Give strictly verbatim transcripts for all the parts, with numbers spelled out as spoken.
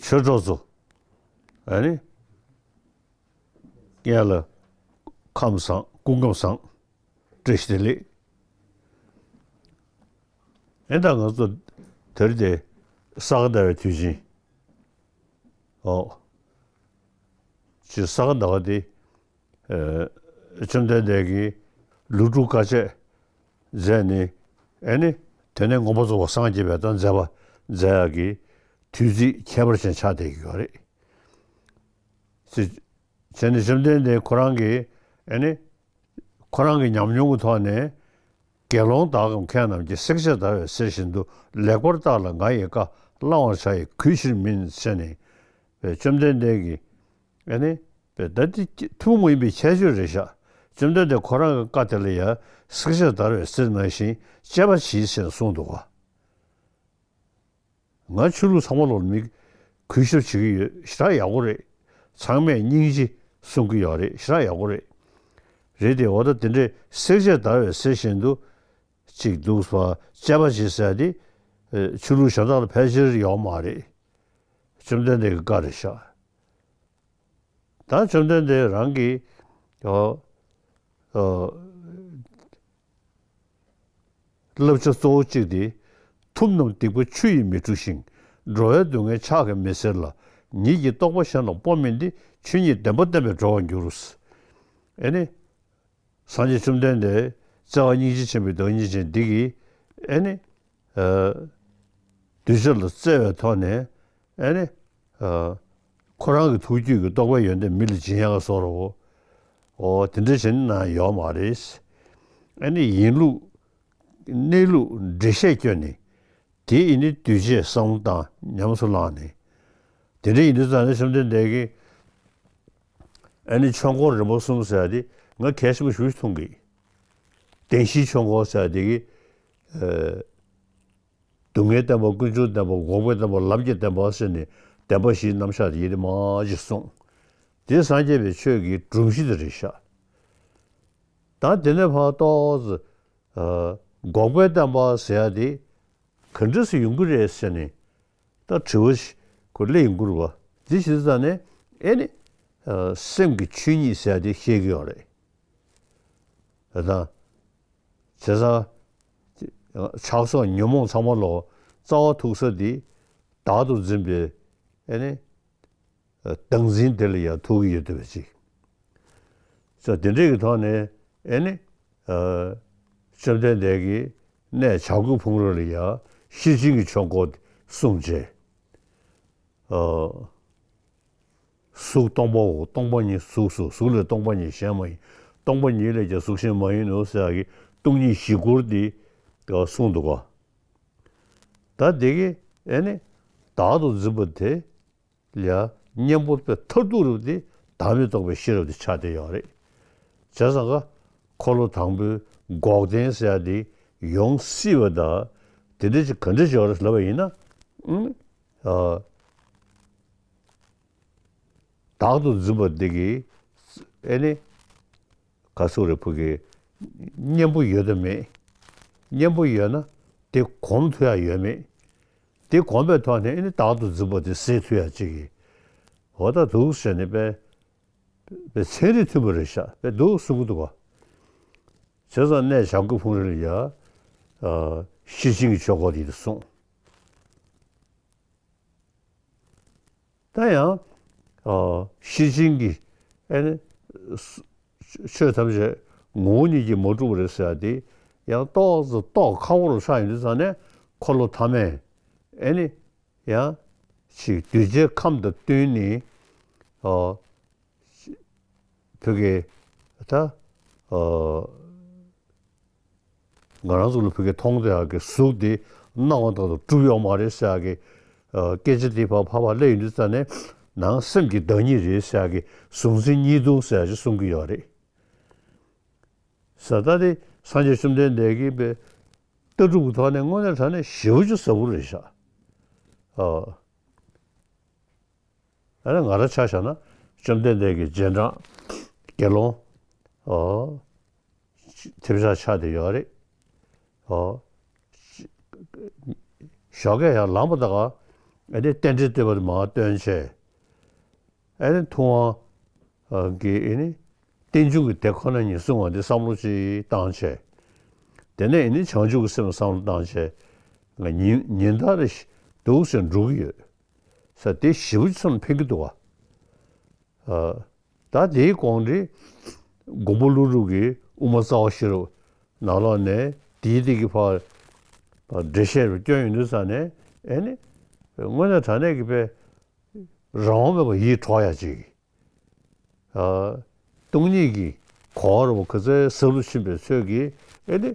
ཆོས་གྲོགས་ཚོ། ཨ་ནི། ངས་ལ་ཁམས་བཟང་སྐུ་ཁམས་བཟང་། བཀྲ་ཤིས་བདེ་ལེགས། ཨེ་ད་ང་ཚོ་དེ་རིང་དེ་ས་ག་ཟླ་བའི་དུས་ཆེན། ཨོ། ཅི་ས་ག་ཟླ་བ་དེ། ཨེ། བཅོམ་ལྡན་འདས་ཀྱིས་ལོ་དྲུག་དཀའ་སྤྱད་མཛད་ནས། ཨེ་ནི། དེ་ནས་མངོན་པར་རྫོགས་པར་སངས་རྒྱས་པའི་དང་མཛད་པ་མཛད་ཡག་གི་དུས་ཚིགས་ཁྱད་པར་ཅན་ཆགས་བསྡད་ཀྱི་ཡོད་རེད། ཅེས་ནས་བཅོམ་ལྡན་འདས་ཁོ་རང་གིས་ཨེ་ནི། ཁོ་རང་གི་ཉམས་མྱོང་གི་ཐོག་ནས། དགེ་སློང་དག་གམ་མཁས་རྣམས་ཀྱིས། བསྲེགས་བཅད་བརྡར་བའི་གསེར་བཞིན་དུ། ལེགས་པར་བརྟགས་ལ་ང་ཡི་བཀའ། བླང་བར་བྱ་ཡི་གུས་ཕྱིར་མིན། ཟེར་ནས། བཅོམ་ལྡན་འདས་ཀྱིས་ཨེ་ནི། ད་འདི་ཐུན་མོང་མ་ཡིན་པའི་ཁྱད་ཆོས་རེད་ཤག་བཅོམ་ལྡན་འདས་ཁོ་རང་གི་བཀའ་དེ་ལ་ཡང་བསྲེགས་བཅད་བརྡར་བའི་གསེར་ནང་བཞིན་དཔྱད་པ་གྱིས་ཟེར་གསུངས་འདུག་ག་ང་ཆོས་ལུགས་ཚང་མ་ལོག་མི་གུས་ཞབས་བྱེད་ཀྱི་ཡོད། ཞེ་དྲག་ཡག་པོ་རེད། ཚང་མས་སྙིང་རྗེ་གསུང་གི་ཡོད་རེད། ཞེ་དྲག་ཡག་པོ་རེད། རེད་དེ། འོ་ད་དེ་འདྲའི་བསྲེགས་བཅད་བརྡར་བའི་གསེར་བཞིན་དུ་ཅིག་འདུག་པ། དཔྱད་པ་བྱེད་ཟེར་དེ། ཨེ། ཆོས་ལུགས་གཞན་དག་ལ་ཕལ་ཆེར་ཡོད་མ་རེད། བཅོམ་ལྡན་འདས་ཀྱི་བཀའ་རེད་ཤག་ད་བཅོམ་ལྡན་འདས་རང་གིས། ཨོ། ཨོ། བསླབ་བྱ་གཙོ་བོ་གཅིག་དེ། ཐུབ་རྣམས་སྡིག་པ་ཆུ་ཡིས་མི་འཁྲུ་ཞིང་། འགྲོ་བའི་སྡུག་བསྔལ་ཕྱག་གིས་མི་སེལ་ལ། ཉིད་ཀྱི་རྟོགས་པ་གཞན་ལ་སྤོ་མིན་ཏེ། ཆོས་ཉིད་བདེན་པ་བསྟན་པས་གྲོལ་བར་འགྱུར། ཨེ་ནི། སངས་རྒྱས་བཅོམ་ལྡན་འདས་བརྩེ་བ་སྙིང་རྗེ་ཆེན་པོའི་བདག་ཉིད་ཅན་འདི་གིས། ཨེ་ནི། ཨ། གདུལ་བྱ་ལ་བརྩེ་བའི་ཐོག་ནས། ཨེ་ནི། ཨ། ཁོ་རང་གི་ཐུགས་རྒྱུད་ཀྱི་རྟོགས་པའི་ཡོན་ཏན་མི་ལ་སྦྱིན་ཡག་བཟོ་འདྲ་བོ། འོ་དེ་འདྲ་བྱས་ན་ཡོད་མ་རེད། ཨེ་ནི་ཡིན་ལུགས་གནས་ལུགས་འགྲེལ་བཤད་བསྐྱོན་ནས། དེ་ཡིན་ནི་གདུལ་བྱའི་བསམ་བློ་བཏང་ཉམས་སུ་བླངས་ནས། དེ་འདྲ་ཡིན་དུས་ཙང་ནས་བཅོམ་ལྡན་འདས་ཀྱིས། ཨེ་ནི་ཆོས་འཁོར་རིམ་པ་གསུམ་ཟེར་ཡ་དེ་ང་གལ་ཆེན་པོ་ཞེ་པོ་ཅིག་མཐོང་གི། བདེན་བཞིའི་ཆོས་འཁོར་ཟེར་ཡ་དེ་གི། ཨེ། སྡུག་བསྔལ་བདེན་པ། ཀུན་འབྱུང་བདེན་པ། འགོག་པའི་བདེན་པ། ལམ་གྱི་བདེན་པ་ཟེར་ནས་བདེན་པ་བཞིའི་རྣམ་གཞག་དེ་ཡི་རིགས་མང་ཅིག་གསུངས། དེ་སངས་རྒྱས་པའི་ཆོས་ཀྱི་སྒྲོམ་གཞི་དེ་རེད་ཤག་ད་དེ་ནས་ཕར་ཏོག་ཙམ། ཨ། འགོག་པའི་བདེན་པ་ཟེར་ཡ་དེ་ག་འདྲ་སེ་ཡོང་གི་རེད་ཟེར་ནས་ད་དྲི་བ་ཞིག་ཁོ་སླེབས་ཡོང་གི་རེད་པ། དེ་བྱེད་དུས་ཙང་ནས་ཨེ་ནི། ཨ། སེམས་ཀྱི་ཆོས་ཉིད་ཟེར་ཡ་དེ་བཤད་ཀྱི་ཡོད་རེད། ད་བྱས་ཙང་། ཆགས་སོགས་ཉོན་མོངས་ཚང་མ་ལོག་རྩ་བ་ཐུག་ས་དེ་བདག་ཏུ་འཛིན་པའི་ཨེ་ནི། བདག་འཛིན་དེ་ལ་ཡང་ཐུག་གི་ཡོད་བསྡད་པ་ཅིག་ཙང་དེ་འདྲའི་གི་ཐོག་ནས་ཨེ་ནི། ཨ། བཅོམ་ལྡན་འདས་ཀྱིས་གནས་བྱ་རྒོད་ཕུང་རི་ལ་ཡང་ཤེར་ཕྱིན་གྱི་ཆོས་འཁོར་གསུངས་རྗེས། ཨ། གཟུགས་སྟོང་པའོ། སྟོང་པ་ཉིད་གཟུགས་སོ། གཟུགས་ལས་སྟོང་པ་ཉིད་གཞན་མ་ཡིན། སྟོང་པ་ཉིད་ལས་ཀྱང་གཟུགས་གཞན་མ་ཡིན་ནོ་ཟེར་ཡག་གི་སྟོང་ཉིད་བཞི་སྐོར་འདི་གསུངས་འདུག་ག་ད་དེ་གི་ཨེ་ནི་བདག་ཏུ་འཛིན་པ་དེ་ལ་གཉེན་པོ་དཔེ་མཐར་ཐུག་རབ་དེ་བདག་མེད་རྟོགས་པའི་ཤེས་རབ་དེ་ཆགས་བསྡད་ཡོད་རེད། བྱས་ཙང་ཀ་འཁོར་ལོ་དང་པོའི་འགོག་བདེན་ཟེར་ཡ་དེ་ཡོང་སྲིད་པ་དང་། དེ་འདྲ་ཅིག་ག་འདྲ་ཅིག་ཡོད་རེད་ལབ་པ་ཡིན་ན། ཨ། བདག་ཏུ་འཛིན་པ་འདི་གིས་ཨེ་ནི་ག་ཚོད་རེ་ཕུག་གི་གཉེན་པོ་ཡོད་དམ་མེད། གཉེན་པོ་ཡོད་ན་དེ་གོམས་ཐུབ་ཡ་ཡོད་མེད། དེ་གོམས་པའི་ཐོག་ནས་ཨེ་ནི་བདག་ཏུ་འཛིན་པ་དེ་སེལ་ཐུབ་ཡ་ཅིག་གི་འོ་ད་འདུག་ཟེར་ནས་དཔེ་དཔེ་ཚན་རིག་མཐུན་པ་རེད་ཤག་དཔེ་འདུག་གསུང་གི་འདུག་ག་བྱས་ཙང་གནས་བྱ་རྒོད་ཕུང་རི་ལ་ཡ། ཨ། ཤེར་ཕྱིན་གྱི་ཆོས་འཁོར་དེ་གསུངས། ད་ཡང་། ཨ། ཤེར་ཕྱིན་གྱི་ཨེ་ནི་ཆོས་ཐམས་ཅད་ངོ་བོ་ཉིད་ཀྱིས་མ་གྲུབ་པ་རེད་ཟེར་ཡ་དེ་ཡང་ཏོག་ཙམ་རྟོགས་ཁག་པོ་རུ་ཆགས་ཡོང་དུས་ཙང་ནས་འཁོར་ལོ་ཐ་མས་ཨེ་ནི་ཡང་ཅིག་གདུལ་བྱའི་ཁམས་དང་བསྟུན་ནས། ཨ། བོད་ཀྱི་ད། ཨ། ང་རང་ཚོ་ལ་བོད་ཀྱི་མཐོང་ཐོས་ཡག་གི་གཟུགས་དེ་སྣང་བ་དག་ཏུ་གྲུབ་ཡོད་མ་རེད་ཟེར་ཡག་གི། ཨ། སྐད་ཆ་དེ་ཕར་ཕར་ཕར་སླེབས་ཡོང་དུས་ཙང་ནས་ནང་སེམས་ཀྱི་བདག་ཉིད་རེད་ཟེར་ཡག་གི་གཟུང་འཛིན་གཉིས་སྟོང་ཟེར་ཡག་ཅིག་གསུང་གི་ཡོད་རེད། ཟེར་ད་དེ་སངས་རྒྱས་བཅོམ་ལྡན་འདས་ཀྱིས་པའི་ལྟ་གྲུབ་ཀྱི་ཐོག་ནས་དངོས་གནས་དྲང་གནས་ཞེ་པོ་ཅིག་ཟབ་པོ་རེད་ཤག་ཨ། ཨ་ནི་ང་རང་ཆ་བཞག་ན་བཅོམ་ལྡན་འདས་ཀྱི་རྗེས་འབྲང་དགེ་སློང་། ཨོ། ཐེབས་ཆག་ཆགས་བསྡད་ཡོད་རེད། ཨོ། ཞོགས་ཀས་ཡར་ལངས་པ་དང་ག་ཨ་ནི་རྟེན་འབྲེལ་བསྟོད་པ་དེ་མར་བཏོན་བྱས། ཨ་ནི་ཐུབ་དབང་གིས་ཨ་ནི་རྟེན་འབྱུང་གི་དེ་ཁོ་ན་ཉིད་གསུང་བ་འདི་བསམ་བློ་ཅིག་བཏང་བྱས། དེ་ནས་ཨ་ནི་བྱང་ཆུབ་ཀྱི་སེམས་བསམ་བློ་བཏང་བྱས། ང་ཉིན་ཉིན་ལྟར་འདུག་སེ་འགྲོ་གི་ཡོད་ས་དེ་ཞེ་པོ་ཅིག་སེམས་ལ་ཕན་གྱི་འདུག་བ། ད་དེའི་གོང་འདི་མགོན་པོ་ཀླུ་སྒྲུབ་ཀྱིས་དབུ་མ་རྩ་བ་ཤེས་རབ་ནང་ལོགས་ནས་དེའི་སྟེང་གི་ཕར་འགྲེལ་བཤད་རུ་བསྐྱོན་ཡོང་དུས་ཙ་ནས། ཨེ་ནི་དངོས་གནས་དྲང་གནས་ཀྱི་དཔེ་རང་དབང་མེད་པར་ཡིད་འཕྲོག་ཡ་ཅིག་ཨ། སྟོང་ཉིད་ཀྱི་གོ་བ་རུ་ག་ཚོད་ཟབ་ཏུ་ཕྱིན་པའི་ཚོད་ཀྱིས། ཨེ་ནི།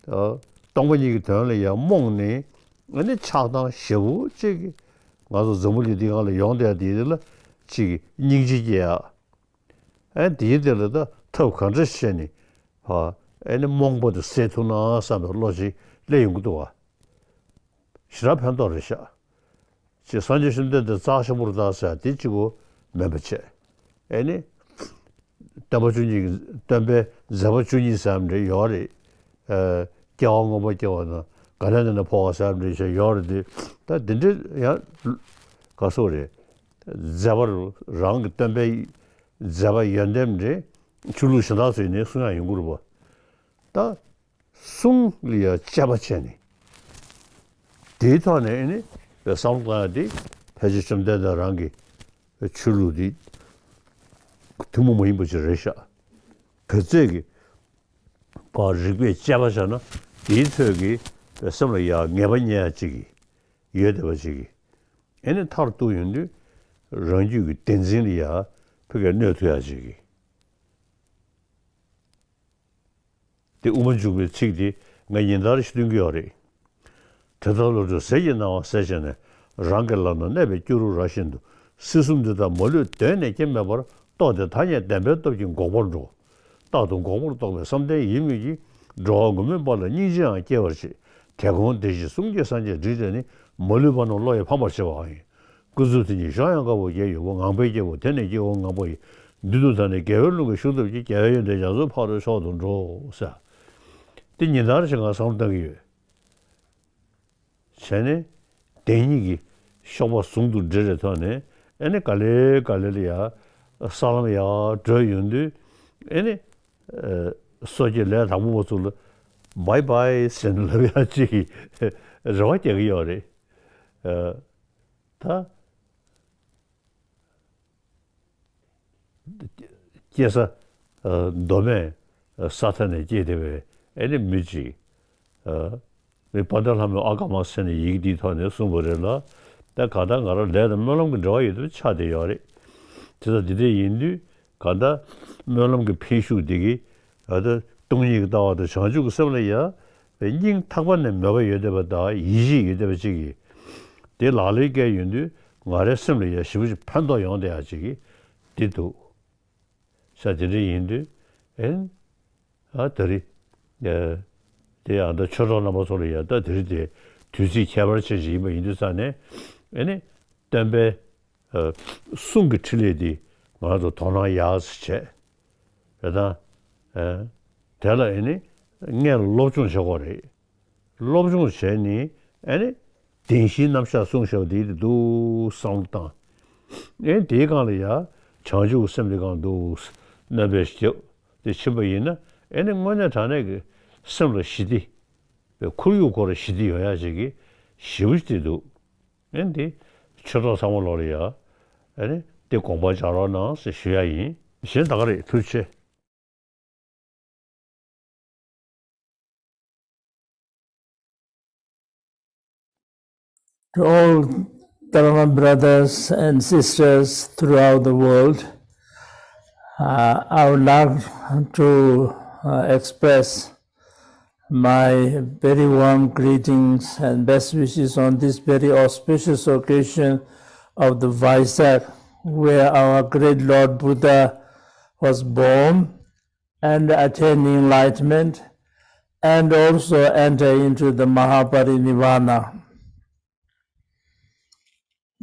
ཨ། སྟོང་པ་ཉིད་ཀྱི་དོན་ལ་ཡང་རྨོངས་ནས། ཨེ་ནི་ཆགས་སྡང་ཞེ་པོ་ཅིག་གིས་ང་ཚོ་འཛམ་བུ་གླིང་འདི་སྒང་ལ་ཡོང་བསྡད་དེ་ལ་ཅིག་སྙིང་རྗེ་སྐྱེ་ཡ། ཨེ་དེའི་དེ་ལ་ད་ཐབས་ག་འདྲ་བྱས་ནས་ཕ་ཨེ་ནི་རྨོངས་པ་དེ་སེལ་ཐུབ་ན་བསམ་པའི་བློ་ཅིག་སླེབས་ཡོང་གི་འདུག་བ། ཞེ་དྲག་ཕན་ཐོགས་རེད་ཤག་ཅེས་སངས་རྒྱས་བཅོམ་ལྡན་འདས་རྩ་ཆེན་པོར་བལྟ་ཟེར་དེ་གཅིག་པོ་མིན་པ་བྱས། ཨེ་ནི། སྟོན་པ་བཅུ་གཉིས་ཀྱི་སྟོན་པའི་མཛད་པ་བཅུ་གཉིས་ཟེར་ཡ་འདྲ་ཡོད་རེད། ཨ། སྐྱེ་བ་སྔོན་པོ་སྐྱེ་བ་དང་ག་ནས་ག་ནས་འཕོ་བ་ཟེར་ཡ་འདྲ་ཞིག་ཡོད་རེད་དེ། ད་འདི་འདྲ་ཡང་ག་སོགས་རེད། མཛད་པ་རང་གི་སྟོན་པའི་མཛད་པ་ཡོན་ཏན་འདྲ་ཆོས་ལུགས་གཞན་དག་ཚོས་ནི་གསུང་ཡ་ཡོང་གི་རེད་པ། ད། གསུང་ལ་ཡང་དཔྱད་པ་བྱས་ནས། དེའི་ཐོག་ནས་ཨེ་ནི་བསམ་བློ་བཏང་ཡ་དེ་ཕལ་ཆེར་བཅོམ་ལྡན་འདས་རང་གི་ཆོས་ལུགས་དེ་ཐུན་མོང་མ་ཡིན་པ་ཅིག་རེད་ཤག་ག་ཚད་ཀྱི་བར་རིགས་པས་དཔྱད་པ་བྱས་ན་དེའི་ཚོད་ཀྱི་སེམས་ལ་ཡང་ངེས་པ་རྙེད་ཡ་ཅིག་གི་ཡོད་བསྡད་པ་ཅིག་གི་ཨེ་ནི་མཐར་གཏུགས་ཡོང་དུས་རང་རྒྱུད་ཀྱི་བདེན་འཛིན་ལ་ཡང་ཕ་གིར་གནོད་ཐུབ་ཡ་ཅིག་གི་དེ་དབུ་མ་འཇུག་པའི་ཚིག་དེ་ང་ཉིན་ལྟར་ཞིག་འདོན་གྱི་ཡོད་རེད། དེ་ལྟར་བློ་གྲོས་ཟིལ་གྱིས་གནང་བ་ཟེར་བྱས་ནས་རང་གི་ལམ་ན་གནས་པའི་སྐྱུ་རུ་ར་བཞིན་དུ་སྲིད་གསུམ་འདི་དག་མ་ལུས་གདོད་ནས་སྐྱེ་མེད་པར་རྟོགས་ཏེ་ཐ་སྙད་བདེན་པའི་སྟོབས་ཀྱིས་འགོག་པར་འགྲོ། རྟག་ཏུ་འགོག་པར་རྟོགས་པའི་བསམ་གཏན་ཡིད་མོས་ཀྱིས་འགྲོ་བ་མགོན་མེད་པ་ལ་སྙིང་རྗེའང་སྐྱེ་བར་བྱེད། དེ་ཀུན་བདེ་གཤེགས་གསུམ་གྱི་སངས་རྒྱས་བསྒྲིགས་ཏེ་ནི་མ་ལུས་པ་རྣམས་བློ་ཡིས་ཕམ་པར་བྱེད་པའང་ཡིན། ཀུན་རྫོབ་དེ་ཉིད་གཞོམ་ཡང་དཀའ་བ་བརྒྱད་ཡོད་པ་ངང་པའི་སྐྱེ་བོ་དེ་ནི་སྐྱེ་བོ་ངང་པ་ཡི། མདུན་དུ་བདར་ནས་དགེ་བའི་རླུང་གིས་ཞུགས་བཏབ་ཀྱི་རྒྱལ་བའི་ཡོན་ཏན་རྒྱ་མཚོའི་ཕ་རོལ་མཆོག་ཏུ་འགྲོ་ཟེར། འདི་ཉིན་ལྟར་ཞིག་ང་བསམ་བློ་བཏང་གི་ཡོད། བྱས་ནས་བདེན་གཉིས་ཀྱི་གཤོག་པ་ཟུང་དུ་འབྲེལ་བའི་ཐོག་ནས་ཨེ་ནི་ག་ལེ་ག་ལེ་ལ་ཡ་ས་ལམ་ཡར་བགྲོད་ཡོང་དུས་ཨེ་ནི་སོ་སྐྱེ་ལས་དང་པོ་བ་ཚོ་ལ་བྷའི་བྷའི་ཟེར་ནས་ལབ་ཡ་ཅིག་གི་རེ་བ་རྒྱག་གི་ཡོད་རེད། ད། སྐྱེ་ས་མདོ་སྨད་ས་མཐའ་ནས་སྐྱེས་བསྡད་པའི་ཨེ་ནི་མི་གཅིག་མི་དཔལ་ལྡན་ལྷ་མོའི་ཨ་ཀ་མ་ཟེར་ནས་ཡི་གེ་འདིའི་ཐོག་ནས་གསུངས་པ་རེད་ལ། ད་གང་ལྟར་ང་རང་ལས་དང་སྨོན་ལམ་གྱི་འབྲེལ་བ་ཡོད་དུ་ཆགས་བསྡད་ཡོད་རེད། དེ་ལྟར་འདི་འདྲ་ཡིན་དུས་གང་ལྟར་སྨོན་ལམ་གྱི་འཕེན་ཤུགས་འདི་གིས་ཨ་ད་སྟོང་ཉིད་ཀྱི་ལྟ་བ་དང་བྱང་ཆུབ་ཀྱི་སེམས་ལ་ཡ་སྙིང་ཐག་པ་ནས་མོས་པ་ཡོད་བསྡད་པ་དང་ཡིད་ཆེས་ཡོད་བསྡད་པ་ཅིག་གིས་དེ་ལག་ལེན་བཀལ་ཡོང་དུས་ང་རའི་སེམས་ལ་ཡ་ཞེ་པོ་ཅིག་ཕན་ཐོགས་ཡོང་བསྡད་ཡ་ཅིག་གིས་འདི་འདུག་ས་དེ་འདྲ་ཡིན་དུས་ཨེ་ཨ་ད་རེས་ཨེ་དེ་ཡང་ད་ཆོས་གྲོགས་རྣམ་པ་ཚོ་ལ་ཡ་ད་དེ་རིང་དེ་དུས་ཚིགས་ཁྱད་པར་ཅན་ཞིག་ཡིན་པ་ཡིན་དུས་ཙང་ནས་ཨེ་ནི་སྟོན་པའི་ཨ་གསུང་གི་འཕྲིན་ལས་འདི་ང་ཚོ་དོ་སྣང་ཡག་ཙམ་བྱས། རེད་དང་། ཨ་དེ་ལ་ཨེ་ནི་སྔོན་ལ་སློབ་སྦྱོང་བྱེད་དགོས་རེད། སློབ་སྦྱོང་བྱས་ནས་ཨེ་ནི་བདེན་བཞིའི་རྣམ་གཞག་གསུངས་བཞག་པ་དེ་འདུག་བསམ་བློ་བཏང་། ཨེ་དེའི་སྒང་ལ་ཡ་བྱང་ཆུབ་སེམས་དེ་སྒང་འདུག་སྣོན་པ་ཞིག་བརྒྱབ་སྟེ་ཕྱིན་པ་ཡིན་ན་ཨེ་ནི་དངོས་གནས་དྲང་གནས་ཀྱི་སེམས་ལ་ཞི་བདེ། ཁོར་ཡུག་ཁོ་ར་ཞི་བདེ་ཡོང་ཡ་ཞིག་གི་ཞེ་པོ་ཅིག་འདུག་ཨེ་འདི་ཆོས་གྲོགས་ཚང་མ་ལོག་ལ་ཡ་ཨེ་ནི་འདི་དགོངས་པ་འཇགས་རོགས་གནང་ཞེས་ཞུ་ཡ་ཡིན། གཞན་ད་ག་རེད། ཐུགས་རྗེ་ཆེ། To all Dharma brothers and sisters throughout the world, uh, I would like to uh, express my very warm greetings and best wishes on this very auspicious occasion of the Vaisak, where our great Lord Buddha was born and attained enlightenment and also entered into the Mahaparinirvana.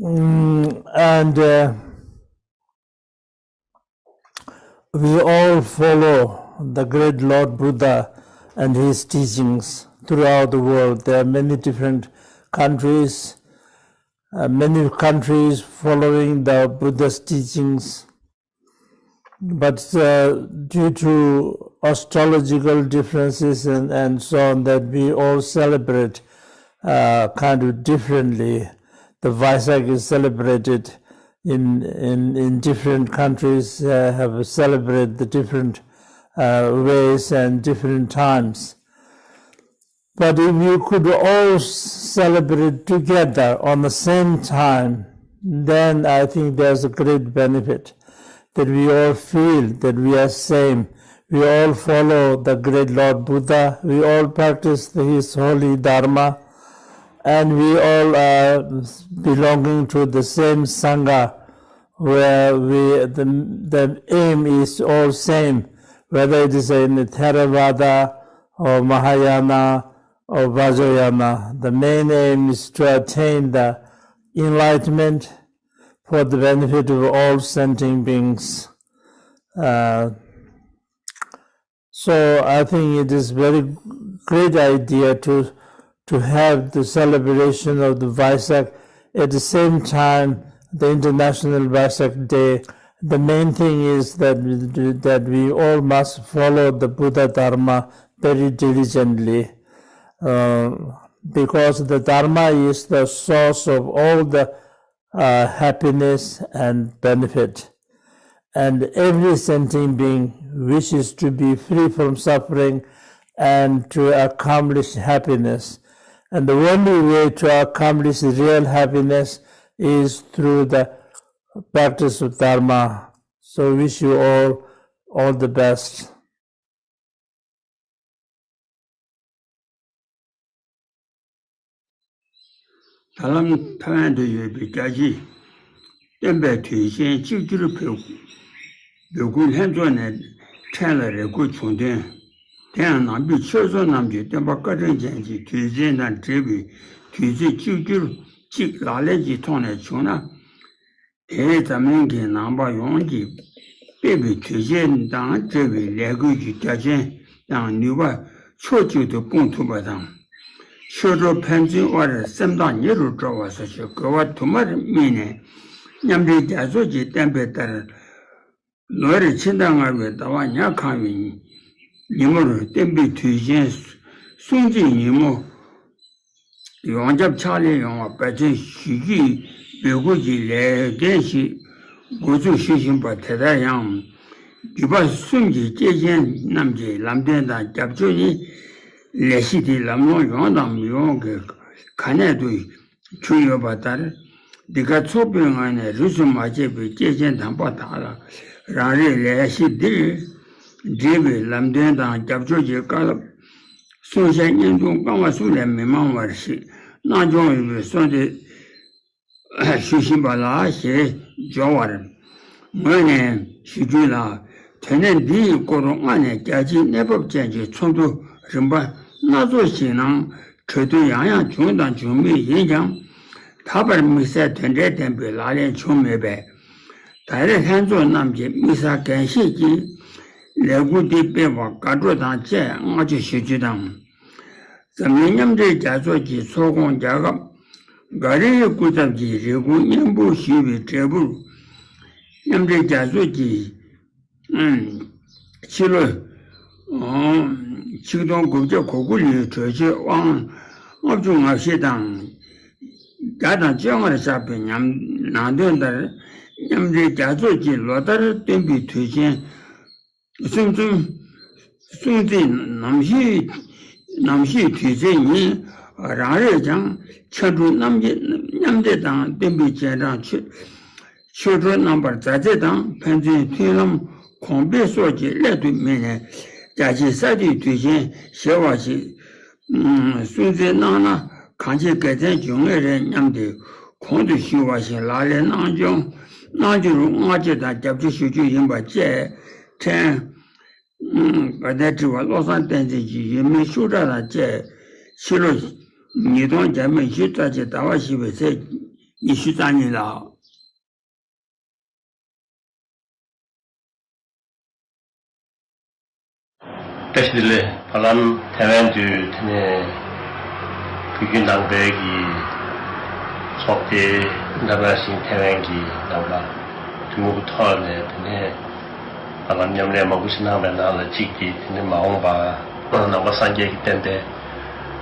Mm, and uh, we all follow the great Lord Buddha and his teachings throughout the world. There are many different countries, uh, many countries following the Buddha's teachings. But uh, due to astrological differences and, and so on, that we all celebrate uh, kind of differently. The Vaisak is celebrated in, in, in different countries, uh, have celebrated the different uh, ways and different times. But if you could all celebrate together on the same time, then I think there's a great benefit that we all feel that we are same. We all follow the great Lord Buddha. We all practice his holy Dharma. And we all are belonging to the same Sangha, where we, the, the aim is all same, whether it is in Theravada or Mahayana or Vajrayana. The main aim is to attain the enlightenment for the benefit of all sentient beings. Uh, so I think it is very great idea to to have the celebration of the Vaisak at the same time the International Vaisak Day. The main thing is that we, that we all must follow the Buddha Dharma very diligently, uh, because the Dharma is the source of all the uh, happiness and benefit. And every sentient being wishes to be free from suffering and to accomplish happiness. And the only way to accomplish real happiness is through the practice of Dharma. So, wish you all all the best. ད་ལམ་ཐའེ་ཝན་དུ་ཡོད་པའི་རྒྱལ་སྤྱིའི་སྟོན་པའི་དུས་ཆེན་གཅིག་གྱུར་འབོད་འབོད་སྐུལ་ལྷན་ཚོགས་ནས་ཕྲན་ལ་རེ་སྐུལ་བྱུང་དོན། དེ་ཡང་ནང་པའི་ཆོས་ཚོགས་རྣམས་ཀྱི་སྟོན་པ་བཀའ་དྲིན་ཅན་གྱི་དུས་ཆེན་དང་འབྲེལ་བའི་དུས་ཚིགས་གཅིག་གྱུར་གཅིག་ལག་ལེན་གྱི་ཐོག་ནས་བྱུང་ན། དེས་འཛམ་གླིང་གི་ནང་པ་ཡོངས་ཀྱིས་དཔེ་བའི་དུས་ཆེན་དང་འབྲེལ་བའི་ལས་འགུལ་གྱི་རྒྱ་ཆེན་དང་ནུས་པ་ཕྱོགས་གཅིག་ཏུ་སྤུངས་ཐུབ་པ་དང་། ཆོས་གྲོགས་ཕན་ཚུན་དབར་སེམས་ཐག་ཉེ་རུ་འགྲོ་བ་སོགས་ཀྱི་དགོས་པ་དུ་མར་དམིགས་ནས། མཉམ་འབྲེལ་རྒྱལ་ཚོགས་ཀྱི་གཏན་འབེབས་ལྟར། ལོ་རེར་ཕྱི་ཟླ་ལྔ་པའི་ཟླ་བ་ཉ་གང་བའི་ཉིན་མོར་བསྟན་པའི་དུས་ཆེན་སྲུང་བརྩིའི་ཉིན་མོ་ཡོངས་ཁྱབ་ཕྱག་ལས་ཡོང་བར་འབད་བརྩོན་ཞུ་རྒྱུའི་འབོད་སྐུལ་གྱི་ལས་དོན་ཞིག་འགོ་འཛུགས་ཞུ་བཞིན་པ་དེ་ལྟར་ཡང་། འདུས་པ་གསུམ་གྱི་སྐྱེས་ཆེན་རྣམས་ཀྱི་ལམ་སྟོན་དང་རྒྱབ་སྐྱོར་ནི། ལས་གཞི་དེ་ལམ་ལྷོང་ཡོང་དང་མི་ཡོང་གི་ག་ནས་དུ་གྱུར་ཡོད་པ་ལྟར། འདི་ག་ཚོགས་པའི་ངོས་ནས་རིས་སུ་མ་ཆད་པའི་སྐྱེས་ཆེན་དམ་པ་དག་ལ་རང་རེའི་ལས་གཞི་འདིར་འབྲེལ་བའི་ལམ་སྟོན་དང་རྒྱབ་སྐྱོར་གྱི་བཀའ་སློབ་གསུང་བཤད་བརྙན་ཐུང་སྐར་མ་གསུམ་ལས་མི་མང་བ་ཞིག་གནང་སྐྱོང་ཡོད་པའི་གསོལ་འདེབས་ཞུ་བཞིན་པ་ལགས་ཞེས་འབྱོར་བར་ངོས་ནས་ཞུ་རྒྱུ་ལ། དོན་གནད་འདི་ཡི་སྐོར་སྔ་ནས་རྒྱལ་སྤྱིའི་གནས་བབ་ཅན་གྱི་ཚོགས་འདུ་རིམ་པ་སྣ་ཚོགས་ཤིག་ནང་གྲོས་བསྡུར་ཡང་ཡང་བྱུང་དང་འབྱུང་མུས་ཡིན་ཀྱང་། ད་བར་དམིགས་བསལ་དོན་འབྲས་ལྡན་པའི་ལག་ལེན་བྱུང་མེད་པས། ད་རེས་ལྷན་ཚོགས་རྣམས་ཀྱིས་དམིགས་བསལ་འགན་བཞེས་ཀྱིས་ལས་འགུལ་འདི་སྤེལ་བར་དགའ་སྤྲོ་དང་བཅས་བསྔགས་བརྗོད་ཞུ་རྒྱུ་དང་། འཛམ་གླིང་མཉམ་འབྲེལ་རྒྱལ་ཚོགས་ཀྱི་ཚོགས་ཁོངས་རྒྱལ་ཁབ་གྷ་རི་ཡའི་སྐུ་ཚབ་ཀྱིས་རེ་སྐུལ་སྙན་འབུལ་ཞུས་པའི་འབྲས་བུར། མཉམ་འབྲེལ་རྒྱལ་ཚོགས་ཀྱིས། ཕྱི་ལོ། ཆིག་སྟོང་དགུ་བརྒྱ་གོ་དགུ་ལོའི་གྲོས་ཆོད་དབང་ལྔ་བཅུ་ང་བཞི་དང་། བརྒྱ་དང་བཅོ་ལྔར་བཞག་པའི་ཉམས་ནང་དོན་ལྟར། མཉམ་འབྲེལ་རྒྱལ་ཚོགས་ཀྱིས་ལོ་ལྟར་སྟོན་པའི་དུས་ཆེན། གསུམ་གསུམ། སྲུང་བརྩི་ནམ་ཞིག་ནམ་ཞིག་དུས་ཚེས་ཉིན་རང་རེས་ཀྱང་ཕྱར་གྲུ་མཉམ་འདེགས་དང་སྟོན་པའི་རྗེས་འབྲང་ཆོས་ཆོས་གྲོགས་རྣམ་པར་མཛའ་བརྩེ་དང་ཕན་ཚུན་མཐུན་ལམ་གོང་འཕེལ་སོགས་ཀྱི་སླད་དུ་དམིགས་ནས་རྒྱ་ཆེའི་ས་དེའི་དུས་ཆེན་ཞེས་པ་ཞིག་སྲུང་བརྩི་གནང་ན་གང་ཅི་དགེ་མཚན་འབྱུང་ངེས་རེད་སྙམ་སྟེ་གོང་དུ་ཞུས་པ་བཞིན་ལག་ལེན་གནང་སྐྱོང་གནང་རྒྱུར་བསྔགས་བརྗོད་དང་རྒྱབ་སྐྱོར་ཞུ་རྒྱུ་ཡིན་པ་བཅས་ཕྲན། བར་ཐག་དྲི་བ་བློ་བཟང་བསྟན་འཛིན་གྱིས་ཡུལ་མིའི་ཤུགས་དྲག་དང་བཅས་ཕྱི་ལོ་ཉིས་སྟོང་བརྒྱ་མེད་བཞི་རྩ་གཅིག་ཟླ་བ་བཞི་པའི་ཚེས་ཉི་ཤུ་རྩ་གཉིས་ལ། བཀྲ་ཤིས་བདེ་ལེགས། བར་ལམ་ཐའེ་ཝན་དུ་དེ་ནས་བོད་བརྒྱུད་ནང་པའི་གི་ ཐོག་དེ་འདྲ་བ་ཞིག་ཐེ་ཝན་གྱི་ནང་པ་ཐུན་མོང་གི་ཐོག་ནས་དེ་ནས་ཧ་ལམ་མཉམ་ལས་མང་པོ་ཞིག་གནང་བའི་ནང་ལ་གཅིག་དེ་དེ་ནས་མ་འོངས་པ་ནང་པ་སངས་རྒྱས་ཀྱི་བསྟན་པའི་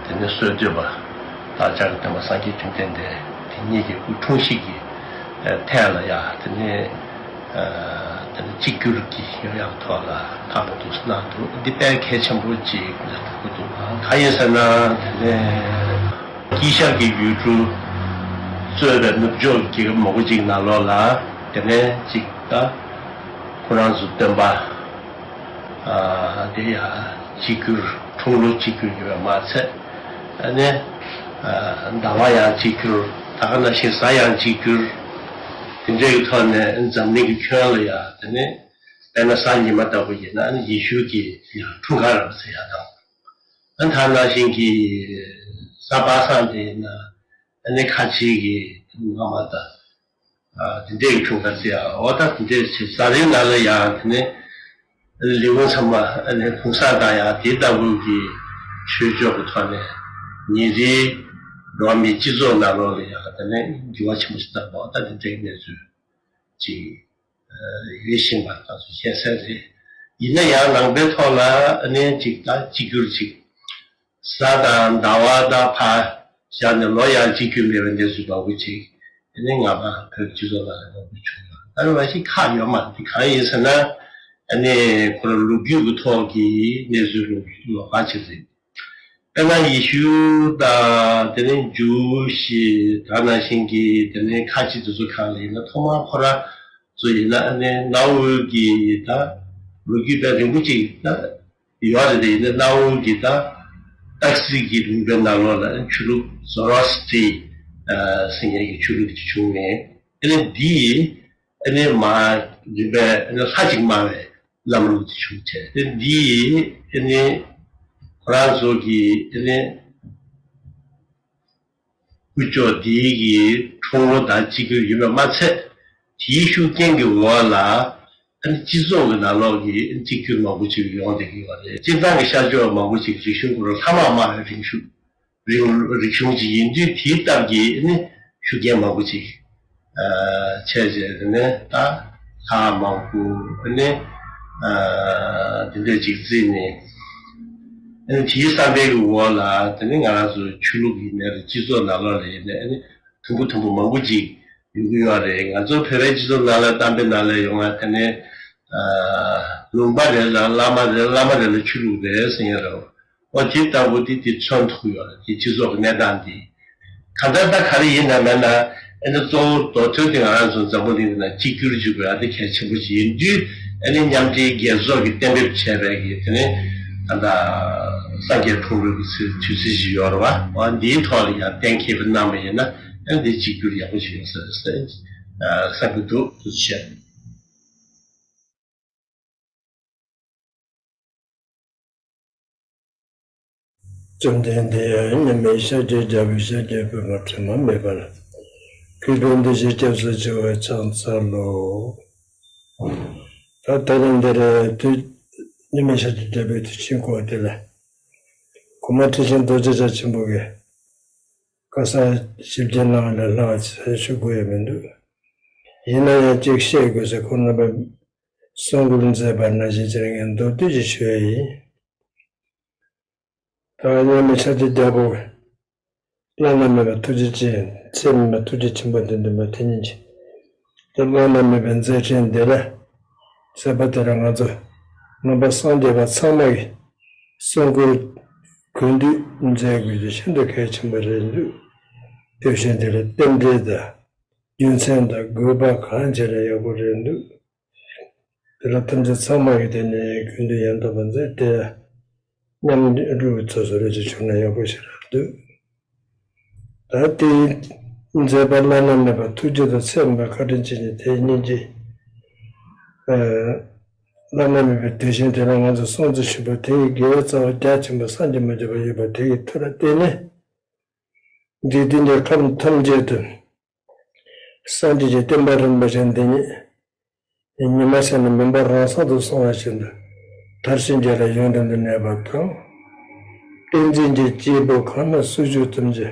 དེ་ནས་སྲོལ་གཏོད་པ་བདག་ཅག་གི་སྟོན་པ་སངས་རྒྱས་བཅོམ་ལྡན་འདས་དེ་ཉིད་ཀྱི་སྐུ་འཁྲུངས་གཞིས་ཀྱི་ཐད་ལ་ཡ་དེ་ནས་དེ་ནས་གཅིག་གྱུར་གྱི་ཡོང་ཡག་ཐོག་ལ་ཁག་པོ་འདུག་གནང་འདུག་འདི་དཔེ་གལ་ཆེན་པོ་ཅིག་ལ་གྲུབ་ཀྱི་འདུག་གང་ཡིན་ཟེར་ན་དེ་ནས། དཀྱིལ་ཤར་གྱི་ཡུལ་གྲུ་གཙོས་པའི་ནུབ་ཕྱོགས་ཀྱི་རྒྱལ་ཁབ་མང་པོ་ཅིག་ནང་ལོགས་ལ་དེ་ནས་ཅིག་ད་ཁོ་རང་ཚོ་སྟོན་པ་དེ་ཡང་གཅིག་གྱུར་འཁྲུངས་ལོ་གཅིག་གྱུར་ཡོད་པ་མ་ཚད་ཨ་ནི་ཟླ་བ་ཡང་གཅིག་གྱུར་ད་ག་ནང་བཞིན་གཟའ་ཡང་གཅིག་གྱུར་དེ་འདྲའི་གི་ཐོག་ནས་འཛམ་གླིང་གི་ཁྱོན་ལ་ཡང་དེ་ནས་དཔེར་ན་གཟའ་ཉི་མ་ལྟ་བུ་ཡིན་ན་ཨ་ནི་ཡེ་ཤུ་གི་ཡང་འཁྲུངས་སྐར་རེད་ཟེར་ཡག་དང་། ཨ་ད་ནང་བཞིན་གྱི་གཟའ་པ་སངས་དེ་ཡིན་ན་ཨ་ནི་ཁ་ཆེའི་གི་སྔ་མ་དང་དེ་འདྲའི་གི་འཁྲུངས་སྐར་ཟེར་ཡག་འོ་ད་དེ་འདྲའི་ཆེ་གཟའ་རིའི་ནང་ལ་ཡང་དེ་ནས་ལས་ཁུངས་ཚང་མ་ཨ་ནི་གུང་སེང་དང་ཡང་དེ་ལྟ་བུ་གི་ཆོས་ཕྱོགས་ཀྱི་ཐོག་ནས་ཉིན་རེའི་འགྲོ་བ་མིའི་སྤྱི་ཚོགས་ནང་ལོགས་ལ་ཡང་དེ་ནས་འགྱུར་བ་ཆེན་པོ་ཞིག་བཏང་བ་འོ་ད་དེ་འདྲའི་གནས་ཚུལ་ཅིག་ཡོད་བཞིན་པ་ང་ཚོ་ཤེས་གསལ་རེད། ཡིན་ན་ཡང་ནང་པའི་ཐོག་ལ་ཨ་ནི་གཅིག་དང་གཅིག་གྱུར་གཅིག་གཟའ་དང་ཟླ་བ་དང་ཕ་བཞག་ནས་ལོ་ཡང་གཅིག་གྱུར་མེད་པའི་གནས་ཚུལ་མང་པོ་ཅིག་ཨ་ནི་ང་ཕ་བོད་སྤྱི་ཚོགས་ནང་ལ་མང་པོ་བྱུང་ཡོད། ད་རེ་བ་ཞིག་ཁག་ཡོད་མ་རེད། དེ་གང་ཡིན་ཟེར་ན་ཨ་ནི་ཁོ་རང་ལོ་རྒྱུས་ཀྱི་ཐོག་གི་གནས་ཚུལ་ལོགས་ཀ་ཅིག་རེད། དཔེར་ན་ཡེ་ཤུ་དང་དེ་ནས་ཇུའུ་ཤི་ད་ནང་བཞིན་གྱི་དེ་ནས་ཁ་ཆེ་དེ་ཚོ་གང་ལ་ཡིན་ན་ཐོག་མར་ཁོ་རང་ཚོ་ཡིན་ན་ཨ་ནི་གནའ་བོའི་གི་ད་ལོ་རྒྱུས་དཔེ་རིང་པོ་ཅིག་ད་ཡོད་རེད། དེ་ཡིན་ན་གནའ་བོའི་གི་ད་སྟག་གཟིག་གི་ལུང་པའི་ནང་ལོགས་ལ་ཆོས་ལུགས་ཛོ་རོ་སི་ཏི་ཟེར་མཁན་གྱི་ཆོས་ལུགས་ཅིག་བྱུང་ནས་ཨ་ནི་འདི། ཨ་ནི་མ་རིམ་པས་ཨ་ནི་ལྷ་ཅིག་སྨྲ་བའི་ལམ་ལུགས་དེ་བྱུང་བྱས་ཏེ་འདི་ཨ་ནི་ཁོ་རང་ཚོ་གི་ཨ་ནི་སྐུ་ཕྱོགས་འདིའི་གི་འཁྲུངས་ལོ་དང་གཅིག་གྱུར་ཡོད་པ་མ་ཚད་དེའི་ཤུགས་རྐྱེན་གྱི་འོག་ལ་ཨ་ནི་སྤྱི་ཚོགས་ཀྱི་ནང་ལོགས་ཀྱི་གཅིག་གྱུར་མང་པོ་ཅིག་ཡོང་བསྡད་ཀྱི་ཡོད་རེད། སྤྱིར་བཏང་གི་ཤར་ཕྱོགས་མང་པོ་ཅིག་རིག་གཞུང་ཁོ་རང་ལྷ་དམག་སྨྲ་བའི་རིག་གཞུང་རིག་རིག་གཞུང་ཅིག་ཡིན་དུས་དེའི་སྟབས་ཀྱིས་ནི་ཤུགས་རྐྱེན་མང་པོ་ཅིག་ཨ་བྱས་རྗེས་དེ་ནས་ད་ལྷ་མང་པོ་ནི་ཨ་དེ་འདྲས་ཅིག་བརྩིས་ནས་ཨ་ནི་དེའི་བསམ་པའི་གི་འོག་ལ་དེ་ནི་ང་རང་ཚོ་ཆོས་ལུགས་ཡིན་ནའི་རེད། སྤྱི་ཚོགས་ནང་ལོགས་ལ་ཡིན་ནའི་ཨ་ནི་དུམ་བུ་དུམ་བུ་མང་པོ་ཅིག་ཡོང་གི་ཡོད་རེད། ང་ཚོ་བོད་པའི་སྤྱི་ཚོགས་ནང་ལ་གཏམ་དཔེ་ནང་ལ་ཡོང་བ་དེ་ནི་ཨ་ལུང་པ་རེ་ལ་བླ་མ་རེ་བླ་མ་རེ་ལ་ཆོས་ལུགས་རེ་ཟེར་ཡ་རེད། འོ་དེ་ལྟ་བུ་དེ་དེ་མཚོན་ཐུབ་ཡོད་རེད། དེ་སྤྱི་ཚོགས་ཀྱི་གནས་སྟངས་འདི་གང་ལྟར་ད་ག་རེ་ཡིན་ན་མེད་ན་ཨ་ནི་གཙོ་བོ་མདོ་དོན་དེ་ང་རང་ཚོ་འཛམ་བུ་གླིང་འདི་ན་གཅིག་གྱུར་བྱེད་དགོས་ཡ་དེ་གལ་ཆེན་པོ་ཞིག་ཡིན་དུས་ཨ་ནི་མཉམ་འབྲེལ་རྒྱལ་ཚོགས་ཀྱིས་གཏན་འབེབས་བྱས་པའི་གི་དེ་ནི་ད་ལྟ་སངས་རྒྱས་འཁྲུངས་ལོའི་གི་ཚེས་དུས་ཚིགས་ཤིག་ཡོད་རེད་བ། འོ་འདིའི་ཐོག་ལ་ཡང་གཏན་འཁེལ་བ་གནང་བ་ཡིན་ན་ཨ་ནི་འདི་གཅིག་གྱུར་ཡག་པོ་ཞིག་ཡོང་ས་རེད་བསམ་གྱི་འདུག་དུ་བཤད། བཅོམ་ལྡན་འདས་མཉམ་མེད་ཤཱཀྱའི་རྒྱལ་པོའི་ཞབས་ཀྱི་པདྨོ་དྲི་མ་མེད་པར་གུས་པས་འདི་ཞེས་སྐྱབས་སུ་མཆི་བར་ཕྱག་འཚལ་ལོ། ད་ད་ལན་འདིར་དུས་མཉམ་མེད་ཤཱཀྱའི་རྒྱལ་པོའི་དུས་ཆེན་སྐོར་དེ་ལ་གོང་མ་ཁྲི་ཆེན་རྡོ་རྗེ་འཆང་ཆེན་པོ་གིས་བཀའ་གསར་ཞིབ་རྒྱས་གནང་བ་ལས་སླ་བ་ཞིག་ཞུ་དགོས་ཡ་མི་འདུག་ཡིན་ན་ཡང་གཅིག་བཤད་དགོས་ཟེར་ཁོང་རྣམ་པ་གསུང་བཀུར་མཛད་པ་ནང་བཞིན་བྱས་ངས་མདོར་བསྡུས་ཤིག་ཞུ་ཡ་ཡིན། ད་མཉམ་མེད་ཤཱཀྱའི་རྒྱལ་པོ་བླ་ན་མེད་པ་ཐུགས་རྗེ་ཅན་ཚད་མེད་པ་ཐུགས་རྗེ་ཆེན་པོ་དེ་འདུན་པ་དེ་ཉིད་ཀྱིས་ད་བླ་ན་མེད་པའི་མཛད་འཕྲིན་འདི་ལ་མཛད་པ་དེ་ལ་ང་ཚོ་ནང་པ་སངས་རྒྱས་པ་ཚང་མ་གིས་གསུང་བཀུར་གུས་འདུད་མཛད་དགོས་རྒྱུ་ཤིན་ཏུ་གལ་ཆེན་པོ་རེད་འདུག་དེ་བཞིན་དེ་ལ་རྟེན་འབྲེལ་དང་རྒྱུ་མཚན་དང་དགོས་པ་གང་བྱས་ན་ཡག་པོ་རེད་འདུག་དེ་ལ་ཐམས་ཅད་ཚང་མ་གིས་དེ་ནས་གུས་འདུད་ཡང་དག་པར་མཛད་དེ་མཉམ་རུབ་ཚོགས་སུ་རེ་ཅིག་བྱུང་ན་ཡག་པོ་ཞིག་རེད་འདུག་ད་དེ་མཛད་པ་བླ་ན་མེད་པ་ཐུགས་རྗེ་དང་ཚད་མེད་པ་བཀའ་དྲིན་ཅན་གྱི་དེ་ཉིད་ཀྱིས་ཨ་བླ་ན་མེད་པའི་དེ་བཞིན་དེ་ལ་ང་ཚོ་སྲུང་བརྩི་ཞུས་པ་དེ་ཡི་དགེ་བའི་རྩ་བ་རྒྱ་ཆེན་པོ་བསམ་གྱིས་མི་ཁྱབ་པ་ཡོད་པ་དེ་ཡི་མཐུ་ལ་བརྟེན་ནས་འཇིག་རྟེན་གྱི་ཁམས་ཐམས་ཅད་དུ་སངས་རྒྱས་ཀྱི་བསྟན་པ་རིན་པོ་ཆེ་འདི་ཉིད་ཉི་མ་ཤར་ནས་མུན་པ་རང་སར་དུ་སོང་བ་བཞིན་དུ་དར་ཞིང་རྒྱས་ལ་ཡུན་རིང་དུ་གནས་པ་དང་། བསྟན་འཛིན་གྱི་སྐྱེས་བུ་གང་ན་སུ་བཞུགས་ཐམས་ཅད་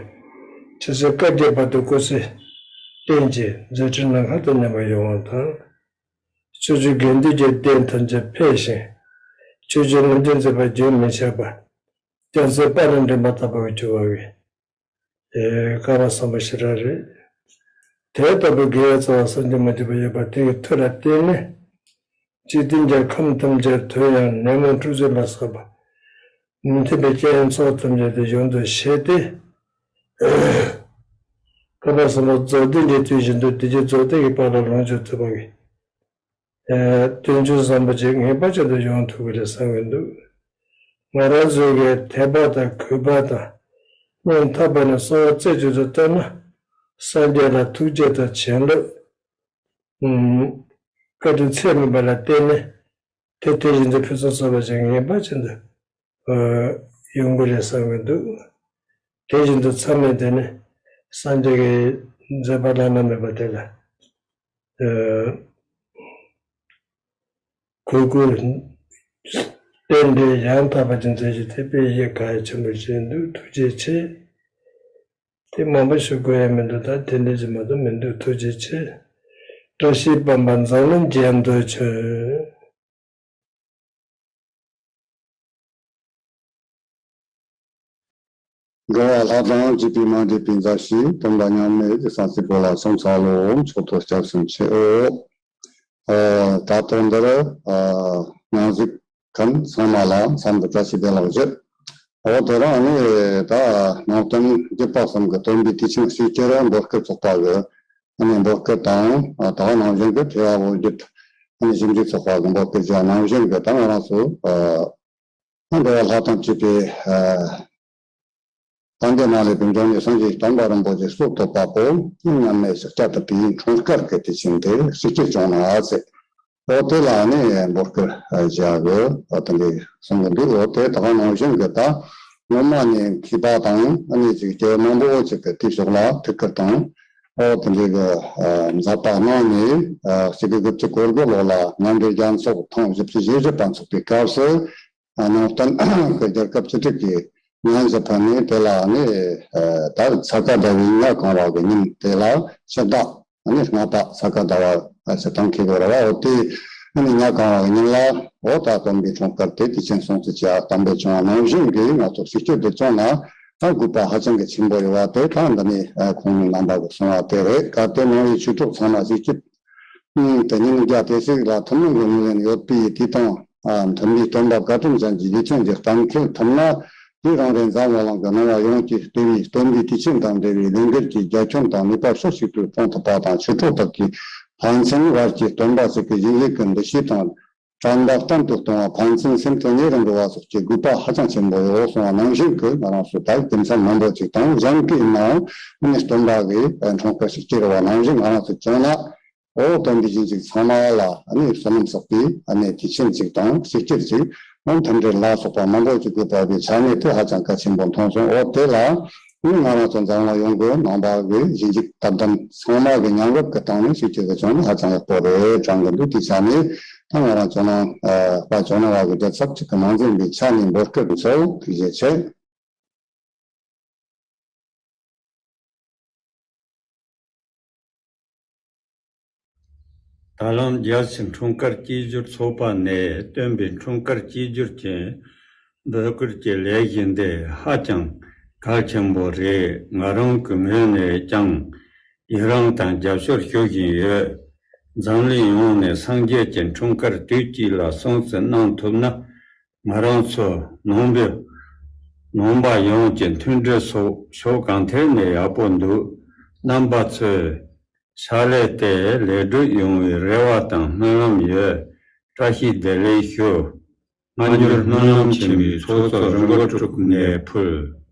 ཇི་སྲིད་བསྐལ་བརྒྱའི་བར་དུ་སྐུ་ཚེ་ བརྟན་ཅིང་མཛད་འཕྲིན་ནམ་མཁའ་དང་མཉམ་པར་ཡོང་བ་དང་། ཕྱོགས་བཅུའི་དགེ་འདུན་གྱི་སྡེ་ཐམས་ཅད་འཕེལ་ཞིང་། ཆོས་ཀྱི་ལུང་བསྟན་མཛད་པ་རྒྱུན་མི་ཆད་པ། རྒྱལ་སྲས་དཔལ་ལ་འགྲན་པ་ལྟ་བུར་གྱུར་པ་བས། ཨེ། བསྐལ་པ་བཟང་པོ་ཞེ་དྲག་རེད། དེ་ལྟ་བུའི་དགེ་བའི་རྩ་བ་བསམ་གྱིས་མི་ཁྱབ་པ་ཡོད་པ་དེ་ཡི་མཐུ་ལ་བརྟེན་ནས། འཇིག་རྟེན་གྱི་ཁམས་ཐམས་ཅད་དུ་ཡང་ནད་མུག་འཁྲུག་རྩོད་ལ་སོགས་པ། མི་མཐུན་པའི་རྐྱེན་ཚོགས་ཐམས་ཅད་དེ་གཞོམ་དུ་བྱས་ཏེ། བསྐལ་པ་གསུམ་པ་རྫོགས་ལྡན་གྱི་དུས་བཞིན་དུ་དེ་རྗེས་རྫོགས་ལྡན་གྱི་དཔལ་ལ་ལོངས་སྤྱོད་ཐུབ་པ་གི། ཨེ། དོན་བྱུང་བཟང་པོ་ཅིག་ངེས་པར་ཅན་དུ་ཡོང་ཐུབ་ཀྱི་རེད་བསམ་གྱི་འདུག་ང་རང་ཚོའི་གི་དད་པ་དང་གུས་པ་དང་། སྙིང་ཐག་པ་ནས་གསོལ་བ་རྩེ་གཅིག་ཏུ་བཏབ་ན། སངས་རྒྱས་ལ་ཐུགས་རྗེ་དང་བྱིན་རླབས། ཨུམ། བཀའ་དྲིན་ཚད་མེད་པ་ལ་བརྟེན་ནས། དེ་དེ་བཞིན་དུ་ཕུན་སུམ་ཚོགས་པ་ཅིག་ངེས་པར་ཅན་དུ། ཨ། ཡོང་གི་རེད་བསམ་གྱི་འདུག་དེ་བཞིན་དུ་མཚམས་མེད་དེ་ནི་སངས་རྒྱས་ཀྱི་མཛད་པ་བླ་ན་མེད་པ་དེ་ལ། ཨ། གུས་བཀུར་རྟེན་འབྲེལ་ཡང་དག་པ་ཅིག་མཛད་རྒྱུ་དེ་དཔེ་གལ་ཆེན་པོ་ཞིག་འདུག་ཐུགས་རྗེ་ཆེ། དེ་མང་པོ་ཞུ་དགོས་ཡ་མི་འདུག་ད་དེ་འདྲ་ཅིག་མ་གཏོགས་མི་འདུག་ཐུགས་རྗེ་ཆེ། བཀྲ་ཤིས་པདྨ་འཛམ་གླིང་རྒྱན་དུ་ཆོད། འགྲོ་བ་ལྷ་དང་བཅས་པའི་མ་འདྲེས་པའི་མཛའ་བཤེས་སྟོན་པ་མཉམ་མེད་ཀྱི་གསང་ཆེན་པོ་ལ་སོམ་ཚ་ལོ་མཆོག་ཏུ་སྐྱབས་སུ་མཆིའོ། ཨ། ད་ལྟ་འདིར། ཨ། སྙན་གཟིགས་མཁན་ཚང་མ་ལ་འཚམས་འདྲི་བཀྲ་ཤིས་བདེ་ལེགས་ཞུ། འོ་དེ་རིང་ནི་ད་ནང་བསྟན་བརྒྱུད་པ་གསུམ་གྱི་སྟོན་པའི་དུས་ཆེན་གཅིག་གྱུར་འབོད་སྐུལ་ཚོགས་པ་གི་ཨ་ནི་འབོད་སྐུལ་དང་། ད་ག་ནང་བཞིན་གྱི་ཐེ་བ་བོད་བརྒྱུད་ཨ་ནི་ཞིབ་འཇུག་ཚོགས་པ་གི་འབོད་སྐུལ་བྱས་ནང་བཞིན་གྱི་ད་ང་རང་ཚོ། ཨ། འགྲོ་བ་ལྷ་དང་བཅས་པའི། ཨ། དད་ལྡན་མ་ལུས་པའི་འབྱུང་གནས་སངས་རྒྱས་སྟོན་པ་རིན་པོ་ཆེ་སྲོག་བཏབ་པ་པོ་མཉམ་མེད་ཤཱཀྱ་ཐུབ་པའི་འཁྲུངས་སྐར་གྱི་དུས་ཆེན་དེ་གཅིག་གྱུར་བྱུང་ན་ཟེར། འོ་དེ་ལ་ནི་འབོད་སྐུལ་བྱ་དགོས་པ་དེ་འདྲ་གསུང་གི་འདུག་འོ་དེ་ད་ག་ནང་བཞིན་གྱི་ད་སྔོན་མ་ནས་མཁས་པ་དང་ཨ་ནི་ཅིག་སྐྱེ་བོ་མང་པོ་ཅིག་གིས་དེའི་ཕྱོགས་ལ་ཐུགས་ཁུར་དང་། འོ་དེ་འདྲའི་གི་མཛད་པ་གནང་ནས། ཨ། གཅིག་དགུ་དགུ་བཅུ་གོ་དགུ་ལོ་ལ་མཉམ་འབྲེལ་རྒྱལ་ཚོགས་ཐེངས་བཞི་བཅུ་ཞེ་བཞི་པ་འཚོགས་པའི་སྐབས་སུ། ཨ། ནང་བསྟན་གྱི་རྒྱལ་ཁབ་བཅུ་དྲུག་གི་ཉམས་ཞིབ་ཕུལ་ནས། དེ་ལ་ནི། ཨ། ད་ས་ག་ཟླ་བའི་ཉ་གང་བ་གི་ཉིན་དེ་ལ་ཕྱི་ཟླ་ནི་ལྔ་པ་ས་ག་ཟླ་བ་ཕྱི་ཐང་ཁེ་གོ་ར་བ། འོ་དེ་ནི་ཉ་གང་བ་གི་ཉིན་ལ། འོ་ད་སྟོན་པའི་འཁྲུངས་སྐར་དེ་དུས་ཆེན་སྲུང་བརྩི་བྱ་གཏན་འབེབས་བྱུང་བ་ནང་བཞིན་གྱི་ང་ཚོ་གཅིག་གྱུར་དུ་བྱུང་ན་ད་དགོས་པ་ཧ་ཅང་གི་ཆེན་པོ་ཡོད་པ་དེ་ད་འདི་ནི་ཁོང་རྣམ་པ་གི་གསུང་བ་དེ་རེད། གལ་ཏེ་ནང་བའི་ཆོས་གྲོགས་ཚང་མ་གཅིག་གྱུར་དེ་ཉིན་རྒྱ་དེ་ཞིག་ལ་ཐུན་མོང་གི་ངོས་ལེན་ཡོད་པའི་དུས་དང་མཐུན་པའི་སྟོན་པ་བཀའ་དྲིན་ཅན་གྱི་ལུས་རྩལ་གྱི་གཏམ་འཁེལ་ཐུབ་ན། དེ་རང་རེ་འཛམ་བུ་གླིང་གི་སྣང་བ་ཡོངས་ཀྱིས་བལྟས་པའི་སྟོན་པའི་དུས་ཆེན་དང་འབྲེལ་བའི་ལས་འགུལ་གྱི་རྒྱ་ཁྱོན་དང་ནུས་པ་ཕྱོགས་གཅིག་ཏུ་སྤུངས་ཐུབ་པ་དང་། ཆོས་གྲོགས་དག་གིས་ཕན་ཚུན་བར་གྱི་སྟོན་པ་ཞིག་གི་ཡིན་ལུགས་ཀྱི་འདུ་ཤེས་དང་དྲན་པ་བརྟན་དུ་གཏོང་བ། ཕན་ཚུན་སེམས་ཁྲལ་ཉེ་རུ་འགྲོ་བ་སོགས་ཀྱི་དགོས་པ་ཧ་ཅང་ཆེན་པོ་ཡོད་གསུངས་པ་ནང་བཞིན་གྱི་ང་རང་ཚོ་ད་རྒྱུ་མཚན་མང་པོ་ཅིག་དང་གཞན་གྱིས་ནའང་སྟོན་པ་གི་འཁྲུངས་སྐར་ཞིག་སྐྱེལ་བ་ནང་བཞིན་ང་རང་ཚོ་བྱུང་ན། འོ་སྟོན་པའི་གཞུང་ཚིག་ཚང་མ་ལ་ཨ་ནི་བསོད་ནམས་བསགས་པའི་ཨ་ནི་དུས་ཆེན་ཅིག་དང་གཅིག་གྱུར་ཅིག་ཨ་མཐུན་སྒྲིལ་ལ་སོགས་པ་མང་པོ་ཅིག་དགོས་པ་གི་ཆ་ནས་དེ་ཧ་ཅང་གལ་ཆེན་པོ་མཐོང་སོང་། འོ་དེ་ལ་ཨ་ནི་ང་རང་ཚོ་འཛམ་གླིང་ཡོངས་ཀྱི་ནང་པ་གི་གཞུང་ཚིག་དད་ལྡན་ཚང་མ་གི་མཉམ་རུབ་ཀྱི་སྟེང་ནས་གཅིག་གྱུར་དུ་བྱུང་ན་ཧ་ཅང་ཡག་པོ་རེད་དྲན་གྱི་འདུག་དེའི་ཆ་ནས་ད་ང་རང་ཇོ་ནང་པ་ཇོ་ནང་བ་གི་སྒྲིག་ཚབ་ཅིག་གི་ནང་འཛིན་པའི་ཆ་ནས་འབོད་སྐུལ་ཚོ་ཐུགས་རྗེ་ཆེ། ད་ལམ་རྒྱལ་སྤྱིའི་འཁྲུངས་སྐར་སྐྱིད་འགྱུར་ཚོགས་པ་ནས་སྟོན་པའི་འཁྲུངས་སྐར་སྐྱིད་འགྱུར་གྱི་འབོད་སྐུལ་གྱི་ལས་གཞི་འདི་ཧ་ཅང་གལ་ཆེན་པོ་རེད། ང་རང་གི་ངོས་ནས་ཀྱང་ཡི་རངས་དང་རྒྱབ་སྐྱོར་ཞུ་བཞིན་ཡོད། འཛམ་གླིང་ཡོངས་ནས་སངས་རྒྱས་ཀྱི་འཁྲུངས་སྐར་དུས་གཅིག་ལ་སྲུང་བརྩི་གནང་ཐུབ་ན། ང་རང་ཚོ་ནང་པའི་ནང་པ་ཡོངས་ཀྱི་མཐུན་སྒྲིལ་སོགས་ཕྱོགས་གང་ཐད་ནས་ཡག་པོ་འདུག་རྣམ་པ་ཚོས་ཕྱག་ལས་དེ་ལེགས་གྲུབ་ཡོང་བའི་རེ་བ་དང་སྨོན་ལམ་ཡོད། བཀྲ་ཤིས་བདེ་ལེགས་ཞུ། སྔ་འགྱུར་སྨོན་ལམ་ཆེན་མོའི་ཚོགས་གཙོ་རི་མགོ་ཕྲུག་ནས་ཕུལ།